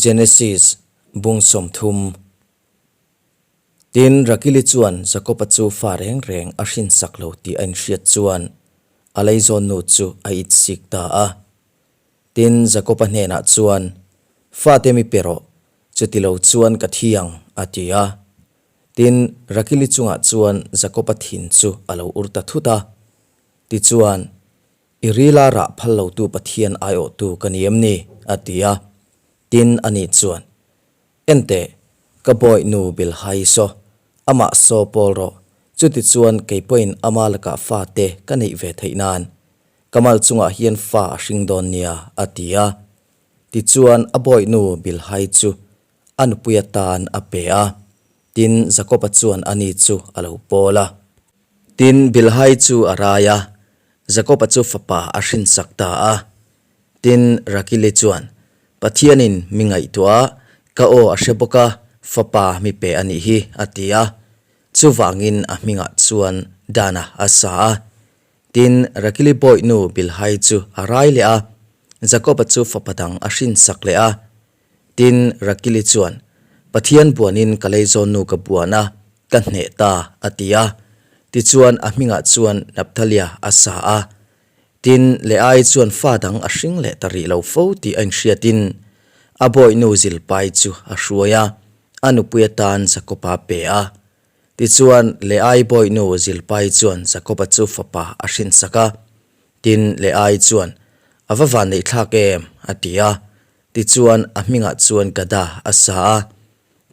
Genesis bung 30. Tin, Rakili chuan Jakoba chu fa reng reng a hrinsak lo tih a inhriat chuan a leizawnnu chu a itsik ta a. Tin, Jakoba hnenah chuan, Fate mi pe rawh, chuti lo chuan ka thi ang, a ti a. Tin, Rakili chungah chuan Jakoba thin chu a lo ur ta thut a. Tichuan, I rila rah phal lotu Pathian aiawhtu ka ni em ni? a ti a. Tin, ani chuan, Enteh, ka bawi nu Bilhai saw, amah saw pawl rawh, chutichuan kei pawhin ama lakah fate ka neih ve theih nan, ka mal chungah hian fa a hring dawn nia, a ti a. Tichuan, a bawi nu Bilhai chu a nupui atan a pe a, tin, Jakoba chuan ani chu a lo pawl a. Tin, Bilhai chu a rai a, Jakoba chu fapa a hrinsak ta a. Tin, Rakili chuan, Pathianin mi ngaihtuah a, ka aw a hre bawk a, fapa mi pe a nih hi, a ti a. Chuvangin a hmingah chuan Dana a sa a. Tin, Rakili bawihnu Bilhai chu a rai leh a, Jakoba chu fapa dang a hrinsak leh a. Tin, Rakili chuan, Pathian buanin ka leizawnnu ka buan a, ka hneh ta, a ti a. Tichuan, a hmingah chuan Napthalia a sa a. Tin, Leai chuan fa dang a hring leh ta rih lo fo tih a inhriatin, a bawihnu Zilpai chu a hruai a, a nupui atan Jakoba a pe a. Tichuan, Leai bawihnu Zilpai chuan Jakoba chu fapa a hrinsak a. Tin, Leai chuan, A va van neih thlak em? a ti a. Tichuan, a hmingah chuan Gada a sa a.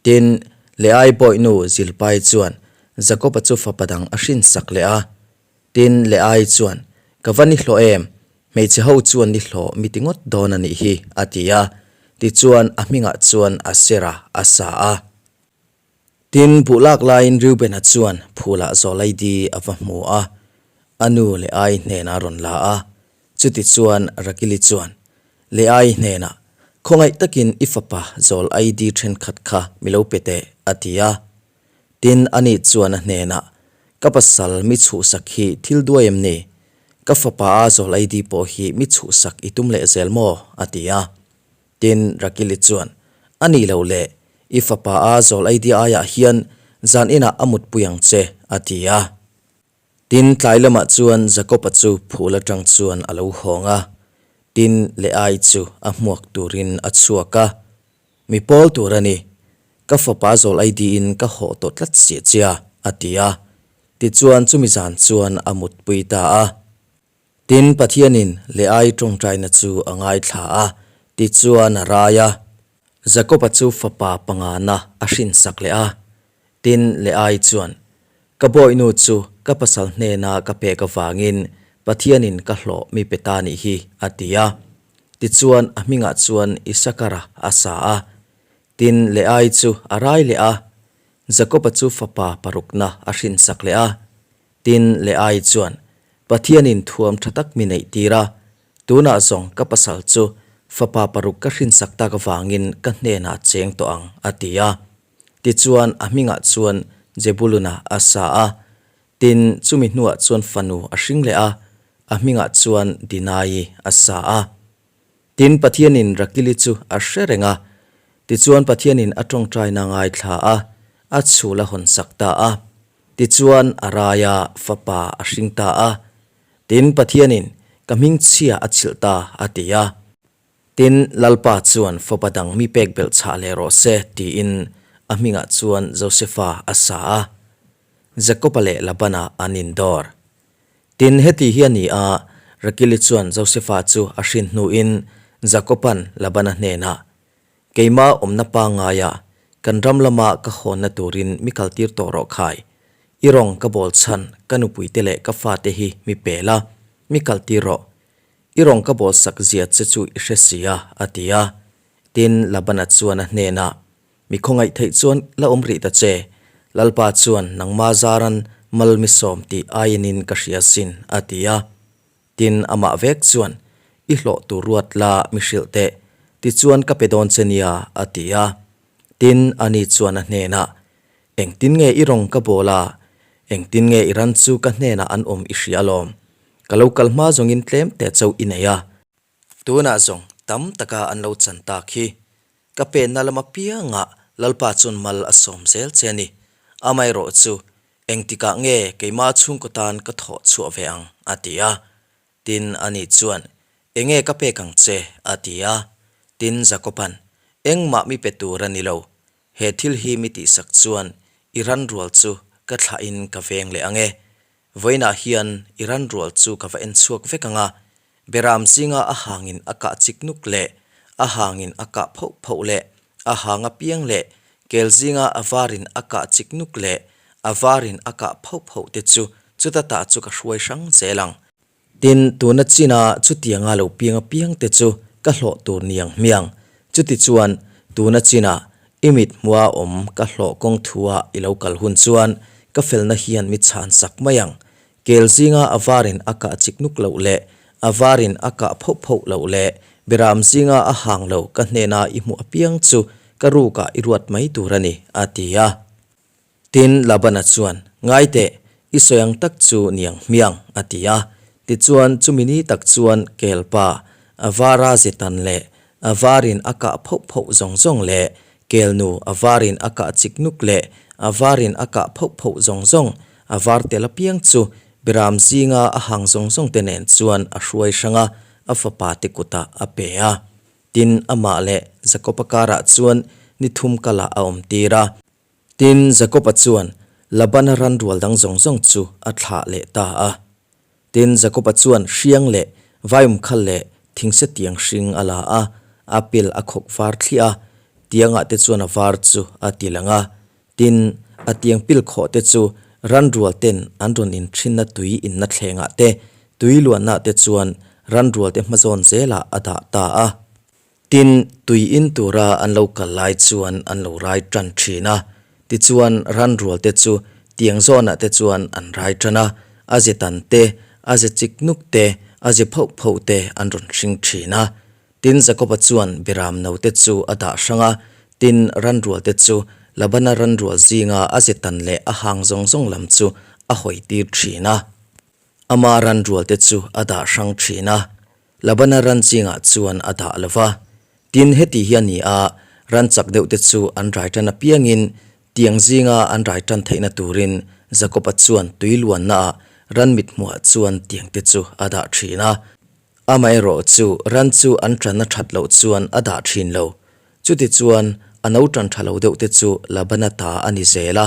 Tin, Leai bawihnu Zilpai chuan Jakoba chu fapa dang a hrinsak leh a. Tin, Leai chuan, Ka va ni hlawh em? Hmeichhe ho chuan ni hlawh mi ti ngawt dawn a nih hi, a ti a. Tichuan, a hmingah chuan Asera a sa a. Tin, buh lak laiin Reubena chuan phulah Zawlaidi a va hmu a, a nu Leai hnenah a rawn la a. Chutichuan Rakili chuan Leai hnenah, Khawngaih takin i fapa Zawlaidi thenkhat kha mi lo pe teh, a ti a. Tin, ani chuan a hnenah, Ka pasal mi chhuhsak hi thil duai em ni? Ka fapa a Zawlaidi pawh hi mi chhuhsak i tum leh zel maw? a ti a. Tin, Rakili chuan, A nih loh le, i fapa a zawl ei di aiah hian zan inah a mutpui ang che, a ti a. Tin, tlai lamah chuan Jakob-a chu phul atang chuan a lo hawng a, tin, Leai chu a hmuak turin a chhuak a. Mi pawl tur a ni, ka fapa zawl ei diin ka hawh tawh tlat si chia, a ti a. Tichuan, chumi zan chuan a mutpui ta a. Tin, Pathianin Leai tawngtaina chu a ngaithla a, tichuan a rai a. Jakoba chu fapa pangana a hrinsak leh a. Tin, Leai chuan, Ka bawihnu chu ka pasal hnena ka pek avangin Pathianin ka hlawh mi pe ta nih hi, a ti a. Tichuan, a hmingah chuan Isakara a sa a. Tin, Leai chu a rai leh a. Jakoba chu fapa parukna a hrinsak leh a. Tin, Leai chuan, Pathianin thuam tha tak mi neih tir a, tunah zawng ka pasal chu fapa paruk ka hrinsak tak avangin ka hnenah cheng tawh ang, a ti a. Tichuan, a hmingah chuan Jebuluna a sa a. Tin, chumi hnuah chuan fanu a hring leh a, a hmingah chuan Dinai a sa a. Tin, Pathianin Rakili chu a hre reng a. Tichuan, Pathianin a tawngtaina ngaithla a, a chhul a hawnsak ta a. Tichuan, a rai a, fapa a hring ta a. Tin, Pathianin, Ka hmingchhia a chhilh ta, a ti a. Tin, Lalpa chuan fapa dang mi pek belh chhah leh rawh se, tiin a hmingah chuan Josefa a sa a. Jakoba leh Labana an indawr. Tin, heti hi a ni a, Rakili chuan Josefa chu a hrin hnuin Jakoba'n Labana hnenah, Keimah awmna pangaia kan ram lama ka hawnna turin mi kaltir tawh rawh khai. I rawng ka bawl chhan ka nupuite leh ka fate hi mi pe la, mi kaltir rawh. I rawng ka bawl sak zia che chu i hre si a, a ti a. Tin, Labana chuan a hnenah, Mi khawngaih theih chuan la awm rih ta che. Lalpa chuan nangma zaran mal mi sawm tih aiinin ka hria sin, a ti a. Tin, amah vek chuan, I hlawh tur ruat la, mi hrilh teh, tichuan ka pe dawn che nia, a ti a. Tin, ani chuan a hnenah, Engtin nge i rawng ka bawl a? Engtin nge i ran chu ka hnenah an awm i hria alawm? Ka lo kal hma zawngin tlem te chauh i nei a. Tunah zawng tam taka an lo chan tak hi. Ka penna lam apiangah Lalpa chuan mal a sawm zel che a ni. Amaherawhchu, engtikah nge keimah chhungkaw tan ka thawh chhuah ve ang? a ti a. Tin, ani chuan, Enge ka pek ang che? a ti a. Tin, Jakoba'n, Engmah mi pe tur a ni lo. He thil hi mi tihsak chuan i ranrual chu ka thlahin ka veng leh ang e. Vawiinah hian i ranrual chu ka va en chhuak vek ang a, Beram zinga a hangin a kah chik nuk leh a hangin a kah phoh phoh leh a hang apiang leh kel zinga a varin a kah chik nuk leh a varin a kah phoh phoh te chu chuta tah chu ka hruai hrang zel ang. Tin, tuna china chutianga lo piang apiang te chu ka hlawh tur niang hmiang. Chutichuan, tuna china i mit hmua awm ka hlawh kawng thua i lo kal hun chuan ka felna hian mi chhan sak mai ang. Kel zinga a varin a kah chik nuk loh leh a varin a kah phoh phoh loh leh Beram zinga a hang lo ka hnena i hmuh apiang chu ka rukah i ruat mai tur a ni, a ti a. Tin, Labana chuan, Ngai teh, i sawi ang tak chu niang hmiang, a ti a. Tichuan, chumi ni tak chuan kelpa, a vara zetan leh a varin a kah phoh phoh zawng zawng leh kelnu a varin a kah chik nuk leh a varin a kah phoh phoh zawng zawng, a var tel apiang chu Beram zinga a hang zawng zawng te nen chuan a hruai hrang a, a fapa te kutah a pe a. Tin, amah leh Jakoba karah chuan ni thum kalah a awm tir a. Tin, Jakoba chuan Labana ran rual dang zawng zawng chu a thlah leh ta a. Tin, Jakoba chuan hriang leh vaium khal leh thingse tiang hring a la a, a pil a khawk var thliah a, tiangah te chuan a var chu a ti lang a. Tin, a tiang pil khawh te chu ran rual ten an rawn inthinna tui inna thlengah te, tui luanna te chuan ran rual te hmazawn zelah a dah ta a. Tin, tui in tura an lo kal lai chuan an lo rai tan thin a. Tichuan, ran rual te chu tiang zawnah te chuan an rai tan a, a ze tan te, a ze chik nuk te, a ze phoh phoh te an rawn hring thin a. Tin, Jakoba chuan Beram no te chu a dah hrang a, tin, ran rual te chu Labana ran rual zinga a ze tan leh a hang zawng zawng lam chu a hawi tir thin a. Ama ran rual te chu a dah hrang thin a. Labana ran zingah chuan a dah lo va. Tin, heti hi a ni a, ran chak deuh te chu an rai tan apiangin tiang zinga an rai tan theihna turin Jakoba chuan tui luannaah ran mithmuhah chuan tiang te chu a dah thin a. Amaherawh chu ran chu an tanna that loh chuan a dah thin lo. Chutichuan, a no tan tha lo deuh te chu Labana ta a ni zel a,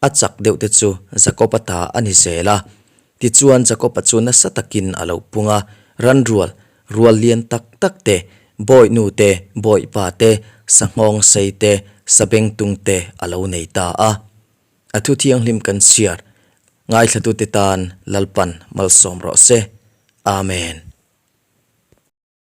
a chak deuh te chu Jakoba ta a ni zel a. Tichuan Jakoba chu nasa takin a lo pung a, ranrual, rual lian tak tak te, bawihnu te, bawihpa te, sanghawng sei te, sabengtung te a lo nei ta a. A thu thianghlim kan chhiar, ngaithlatute tan Lalpan malsawm rawh se. Amen.